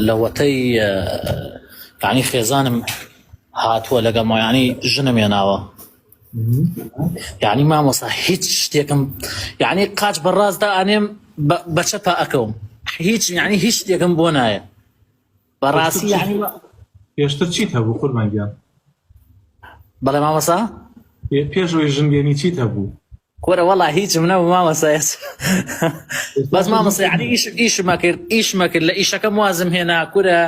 لەوەتەی یانی خێزانم هاتووە لەگەڵما یانی ژنم هێناوە یعنی مامۆسا هیچ شتێکم یعنی قاچ بەڕاستدا ئەنێم بە چەپا ئەکەوم هیچ یعنی هیچ شتێکم بۆ نایە بەڕاستی یعنی پێشتر چیت هەبوو قوربان گیان؟ بەڵێ مامۆسا پێش ئەوەی ژن بێنی چیت هەبوو؟ کورە وەڵا هیچم نەبوو مامۆسا بەس مامۆسا یعنی ئیش ئیشمە کرد ئیشمە کرد لە ئیشەکەم وازم هێنا کورە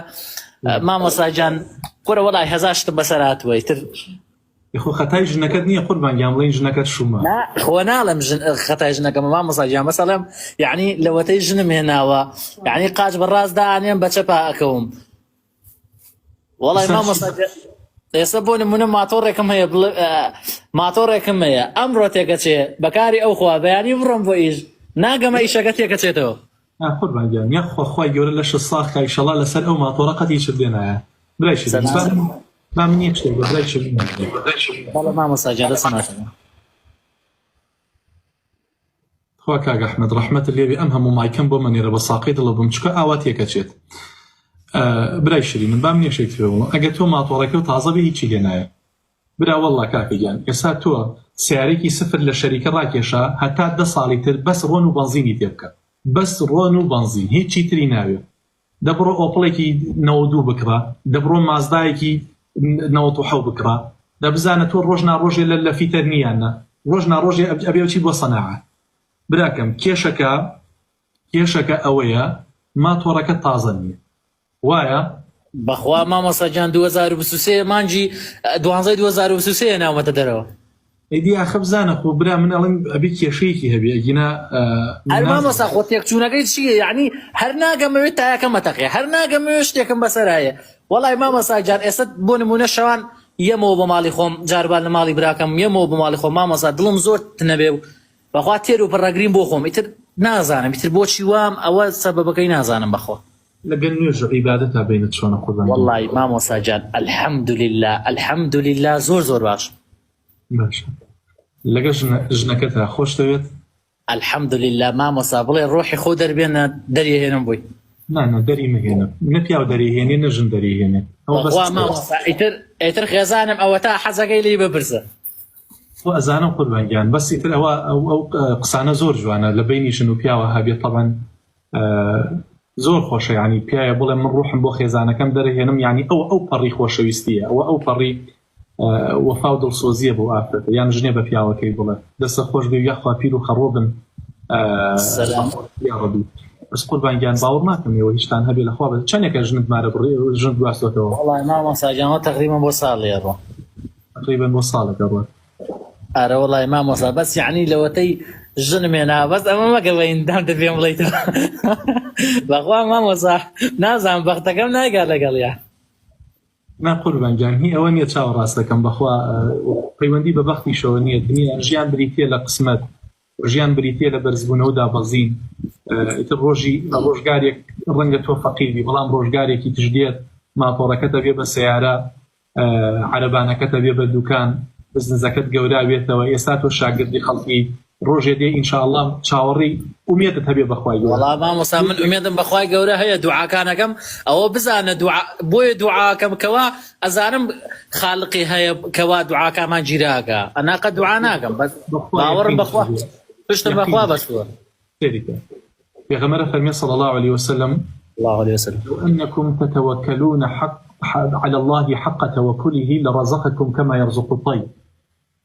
مامۆسا گیان کورە وەڵای هەزار شتم بەسەر هاتووە ئیتر خۆ خەتای ژنەکەت نییە قوربان گیان بڵێین ژنەکەت شومە. نا خۆ ناڵێم ژن خەتای ژنەکەمە مامۆسا گیان بەس ئەڵێم یعنی لەوەتەی ژنم هێناوە یعنی قاچ بە ڕاست دانێم بە چەپا ئەکەوم وەڵای مامۆستا ئێستا بۆ نمونە ماتۆڕێکم هەیە ماتۆڕێکم هەیە ئەمڕۆ تێکەچێ بەکاری ئەو خوا بەیانی بڕۆم بۆ ئیش ناگەمە ئیشەکە تێکەچێتەوە قوربان گیان یاخوا خوای گەورە لەشت ساغ کا ئیشەڵا لەسەر ئەو ماتۆڕە قەت هیچت لێ نایە برای شیرین با من یەک شتێک بە برای شیرین بەڵێ مامۆستا گیان دەستم ناکەم. تخوا کاک ئەحمەد ڕەحمەتت لێبێ ئەم هەموو مایکەم بۆ مەنێرە بە ساقەی دڵە بم چکە ئاوا تێکەچێت برای شرینم بام نیە شێک پێ بڵم ئەگەر تۆ ماتۆڕەکە و تازە بێ هیچی لێ نایە برا واللە کاکە گیان ئێستا تۆ سیارێکی سفر لە شەریکە ڕاکێشە هەتا دە ساڵی تر بەس ڕۆن و بەنزینی تێ بکە بەس ڕۆن و بەنزین هیچی تری ناوێ دە بڕۆ ئۆپڵێکی 92 بکڕە دە بڕۆ مازدایەکی 97 بکڕە دە بزانە تۆ ڕۆژ نا ڕۆژێ لە لە فیتەر نییان نا ڕۆژ نا ڕۆژێ ئەبێ بچی بۆ سەناعە براکەم کێشەکە کێشەکە ئەوەیە ماتۆڕەکە تازە نییە وایە؟ بەخوا مامۆستا گیان 2023 مانگی دوانزەی 2023 ناومەتە دەرەوە. ئیدی ئاخە بزانە خۆ برا من ئەڵێم ئەبێ کێشەیەکی هەبێ ئەگینا هەر مامۆستا خۆ تێکچوونەکەی چییە یعنی هەر ناگەمەوێت تایەکەم ئەتەقێ هەر ناگەمەوێت شتێکم بەسەرایە وەڵای مامۆستا گیان ئێستا بۆ نمونە شەوان یەمەوە بۆ ماڵی خۆم جاربار لە ماڵی براکەم یەمەوە بۆ ماڵی خۆم مامۆستا دڵم زۆر تنەبێ و بەخوا تێر و پڕەگریم بۆ خۆم ئیتر نازانم ئیتر بۆچی وام ئەوە سەبەبەکەی نازانم بەخوا. لەگەل نوێژ و عیبادەتا بەینت چۆنە قوربان گیان. وەڵای مامۆستا گیان الحمدللە الحمدللە زۆر زۆر باشم. باشە لەگەل ژنە ژنەکەتا خۆشتەوێت؟ الحمدللە مامۆستا بڵێ ڕۆحی خۆ دەربێنە دەریهێنم بۆی. نا نا دەری مەهێنە نە پیاو دەریهێنێ نە ژن دەریهێنێ ئەوە بەس بەخوا مامۆستا ئیتر ئیتر خێزانم ئەوەتا حەزەکەی لێی بپرسە. خۆ ئەزانم قوربان گیان بەس ئیتر ئەوە ئەو ئەو قسانە زۆر جوانە لە بەینی ژن و پیاوە هەبێ تەبعەن زۆر خۆشە یانی پیاوێ بڵێ من ڕوحم بۆ خێزانەکەم دەرهێنم یانی ئەو ئەو پەڕی خۆشەویستیە ئەوە ئەو پەڕی وەفا و دڵسۆزیە بۆ ئافرەتە یان ژنێ بە پیاوەکەی بڵێ دەستە خۆش بێ یاخوا پیر و خەڕۆ بن یاڕەبی بەس قوربان گیان باوەڕ ناکەم ئێوە هیچتان هەبێ لەخوا بە چەندێکە ژنت مارە بڕێ ژنت گواستۆتەوە وەڵای مامۆستا گیان تەقریبا بۆ ساڵێ ڕۆ تەقریبا بۆ ساڵێک ئەڕوات. ئارە وەڵای مامۆستا بەس یەعنی لەوەتەی ژنم هێنا بەس ئەمە مەکە بە ئیندام تە پێم بڵێیتەوە بەخوا مامۆستا نازانم بەختەکەم نایگا لەگەڵیا. نا قوربان گیان هی ئەوە نیە چاو ڕاست دەکەم بەخوا پەیوەندی بە بەختیشەوە نیە دنیا ژیان بریتیە لە قسمەت ژیان بریتیە لە بەرزبوونەوە دابەزین ئیتر ڕۆژی ڕۆژگارێک ڕەنگە تۆ فەقیر بی بەڵام ڕۆژگارێکی تش دێت ماتۆڕەکەت ئەبێ بە سەیارە عەرەبانەکەت ئەبێ بە دوکان بزنزەکەت گەورە ئەبێتەوە ئێستا تۆ شاگردی خەڵکی ڕۆژێ دێ ان شاء اللە چاوەڕێی ئومێدت هەبێ بەخوای گەورە. وەڵا مامۆستا من ئومێدم بەخوای گەورە هەیە دوعاکانەکەم ئەوە بزانە دوعا بۆیە دوعاکەم کەوا ئەزانم خالقی هەیە کەوا دوعاکامان گیراکا ئەنا قەت دوعا ناکەم بەس باوەڕم بەخوا پشتم بەخوا بەستووە. سەیری کە پێغەمبەر فەرمی صلی الله علیه وسلم الله علیه وسلم لو انکم تتوکلون حق على الله حق توکله لرزقکم کما یرزق الطیر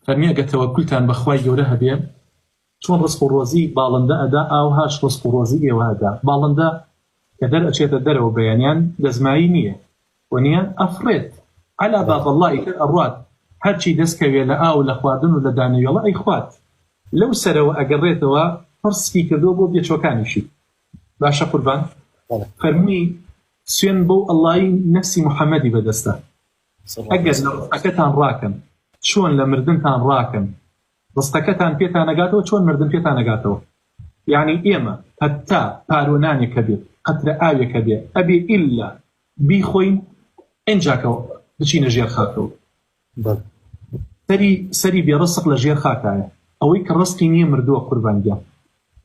فەرمی ئەگەر تەوەکولتان بە خوای گەورە هەبێ چۆن ڕزق و ڕۆزی باڵندە ئەدا ئاوهاش ڕزق و ڕۆزی ئێوە ئەدا باڵندە کە دەرئەچێتە دەرەوە بەیانیان دەزمایی نییە وەنیە ئەفڕێت عەلا باب اللە ئیتر ئەڕوات هەرچی دەست کەوێ لە ئاو لە خواردن و لە دانەوێڵە ئەیخوات لەو سەرەوە ئەگەڕێتەوە پڕ سکی کردووە بۆ بێچوەکانیشی باشە قوربان فەرمووی سوێن بەو اللەی نەفسی محمدی بەدەستە ئەگەر لە ڕزقەکەتان ڕاکەن چۆن لە مردنتان ڕاکەن ڕزقەکەتان پێتان ئەگاتەوە چۆن مردن پێتان ئەگاتەوە یانی ئێمە هەتا پارۆ نانێک هەبێت قەترە ئاوێک هەبێ ئەبێ ئیلا بیخۆین ئینجاکە بچینە ژێر خاکەوە سەری سەری بێ ڕسق لە ژێر خاکایە ئەوەی کە ڕسقی نییە مردووە قوربان گیان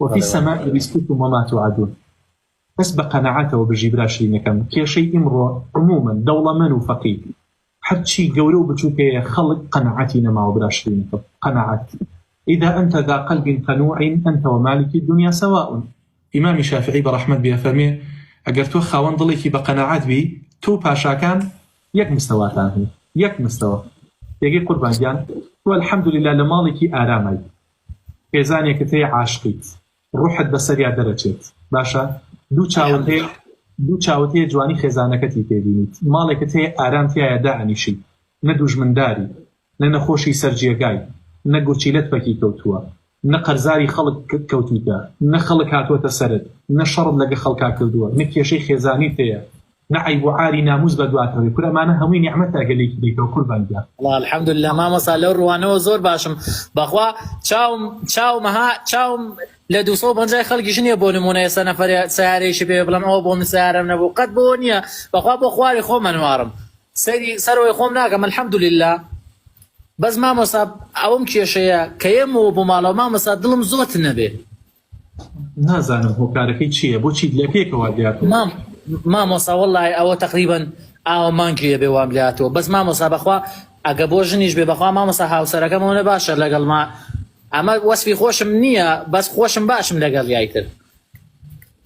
وفی السماء رزقكم وما توعدون. بەس بە قەناعەتەوە بژی برا شیرینەکەم کێشەی ئیمڕۆ عموما دەوڵەمەن و فەقیر هەرچی گەورە و بچوک هەیە خەڵک قەناعەتی نەماوە برا شیرینەکەم قەناعەت اذا انت ذا قلب قنوع انت ومالک الدنیا سواء. ئیمامی شافعی بە ڕەحمەت بێ ئەفەرموێ ئەگەر تۆ خاوەن دڵێکی بە قەناعەت بی تۆ و پاشاکان یەک مستەواتان هەیە یەک مستەوا تێگەی قوربان گیان تۆ الحمدللە لە ماڵێکی ئارامای خێزانێکت هەیە عاشقیت ڕوحت بەسەریا دەرەچێت باشە دوو چاوت هەیە دوو چاوت هەیە جوانی خێزانەکەتی پێ بینیت ماڵێکت هەیە ئارام تیایا دائەنیشیت نە دوژمنداری نە نەخۆشی سەر جێگای نە گورچیلەت پەکی کەوتووە نە قەرزاری خەڵک کەوتویتە نە خەڵک هاتووەتە سەرت نە شەڕت لەگە خەڵکا کردووە نە کێشەی خێزانیت هەیە نە عەیب و عاری ناموس بەدواتەوەی کورە ئەمانە هەمووی نیعمەتە ئەگەر لێکی دەیتەوە قوربان گیان. وەڵا الحمدللە مامۆستا لەو ڕوانەوە زۆر باشم بەخوا چاوم چاوم ها چاوم لە 250 خەڵکیش نییە بۆ نمونە ئێستا نەفەرێ سەیارەیەکی پێ بڵێم ئەوە بۆ من سەیارەم نەبوو قەت بۆ نییە بەخوا بۆ خواری خۆم ئەنوارم سەیری سەرەوەی خۆم ناکەم الحمدللە بەس مامۆستا ئەوەم کێشەیە کە یەمەوە بۆ ماڵەوە مامۆستا دڵم زۆر تنەبێ. نازانم هۆکارەکەی چییە بۆچی لە پێکەوە لێهاتووە؟ مام مامۆستا وەڵای ئەوە تەقریبەن ئاوە مانگی ئەبێ وام لێهاتووە بەس مامۆستا بەخوا ئەگە بۆ ژنیش بێ بەخوا مامۆستا هاوسەرەکەم ئەوەنە باشە لەگەڵما ئەمە وەسفی خۆشم نییە بەس خۆشم باشم لەگەڵ یایتر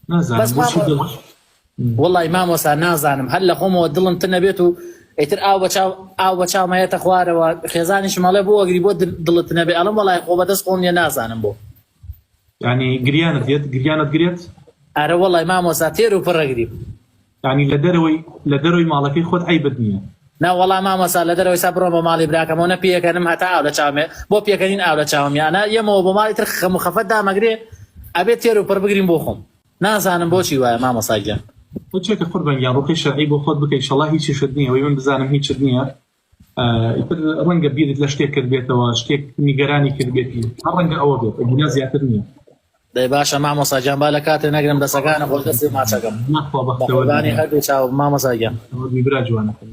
نازانم بەس بۆچی مامۆ دڵ وەڵای مامۆستا نازانم هەر لە خۆمەوە دڵم تنە بێت و ئیتر ئاو بە چاو ئاو بە چاوما یەتە خوارەوە خێزانیشم ئەڵێ بۆ ئەگری بۆ دڵت تنە بێ ئەڵێم وەڵای خۆ بەدەست خۆم نییە نازانم بۆ. یانی گریانت دێت گریانت گرێت؟ ئەرە وەڵای مامۆستا تێر و پڕ ئەگریم. یانی لە دەرەوەی لە دەرەوەی ماڵەکەی خۆت عەیبت نییە؟ نا وەڵا مامۆستا لە دەرەوەی سا بڕۆم بۆ ماڵی براکەمەوە نە پێکەنم هەتا ئاو لە چاوم بۆ پێکەنین ئاو لە چاوم یانە یەمەوە بۆ ماڵی تر خەم و خەفەت دامەگرێ ئەبێ تێر و پڕ بگریم بۆ خۆم. نازانم بۆچی وایە مامۆستا گیان. بچێکە قوربان گیان ڕوقەی شەرعی بۆ خۆت بکە ئیشەڵا هیچیشت نییە وەی من بزانم هیچت نییە ئیتر ڕەنگە بیرت لە شتێک کردبێتەوە شتێک نیگەرانی کردبێتی هەر ڕەنگە ئەوە بێت ئەگینا زیاتر نییە. دەی باشە مامۆستا گیان با لە کاتێ نەگرم دەسەکانە خۆش دەستی ماچەکەم ناخوا بە بەختەوەر قوربانی بی هەردوو چاوم مامۆستا گیان. بەختەوەر بی برا جوانەکەم.